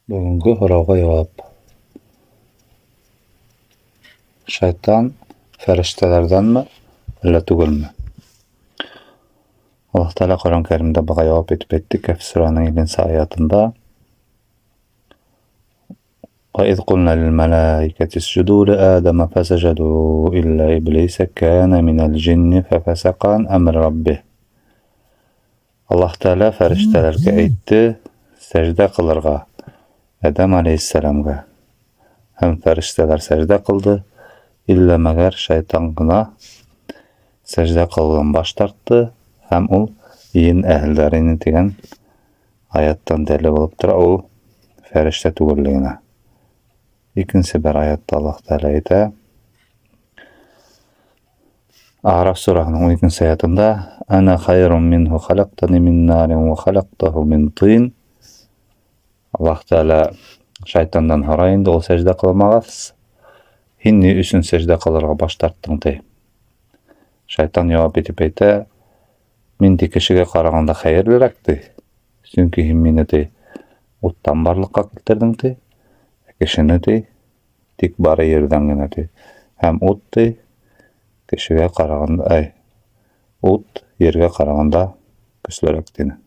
Бөгөнгө һорауға яуап. Шайтан фәрештәләрҙәнме, әллә түгелме? Аллаһ Тәғәлә Ҡөрьән Кәримдә быға яуап итеп әйтте, Кәһф сүрәһенең 50-нсе аятында: وَإِذْ قُلْنَا لِلْمَلَائِكَةِ اسْجُدُوا لِآدَمَ فَسَجَدُوا إِلَّا إِبْلِيسَ كَانَ مِنَ الْجِنِّ فَفَسَقَ عَنْ أَمْرِ رَبِّهِ. Аллаһ Тәғәлә фәрештәләргә әйтте сәждә ҡылырға Әҙәм алейхиссәләмгә. Һәм фәрештәләр сәждә ҡылды, иллә мәгәр шайтан ғына сәждә ҡылыуҙан баш тартты, һәм ул ен әһелдәре ине тигән аяттан дәлил булып тора ул фәрештә түгеллегенә. Икенсе бер аятта Аллаһ Тәғәлә әйтә, Ағраф сүрәһенең 12-нсе аятында: Әнә хайрун минһу халаҡтани мин нарин ва халаҡтаху мин тин. Аллаһ Тәғәлә шайтандан һорай инде, ул сәждә ҡылмағас, һин ни өсөн сәждә ҡылырға баш тарттың, ти. Шайтан яуап итеп әйтә: мин, ти, кешегә ҡарағанда хәйерлерәк, ти. Сөнки һин мине, ти, уттан барлыҡҡа килтерҙең, ти. Ә кешене, ти, тик бары ерҙән генә, ти. Һәм ут, ти, кешегә ҡарағанда, ай, ут ергә ҡарағанда көслөрәк, тине.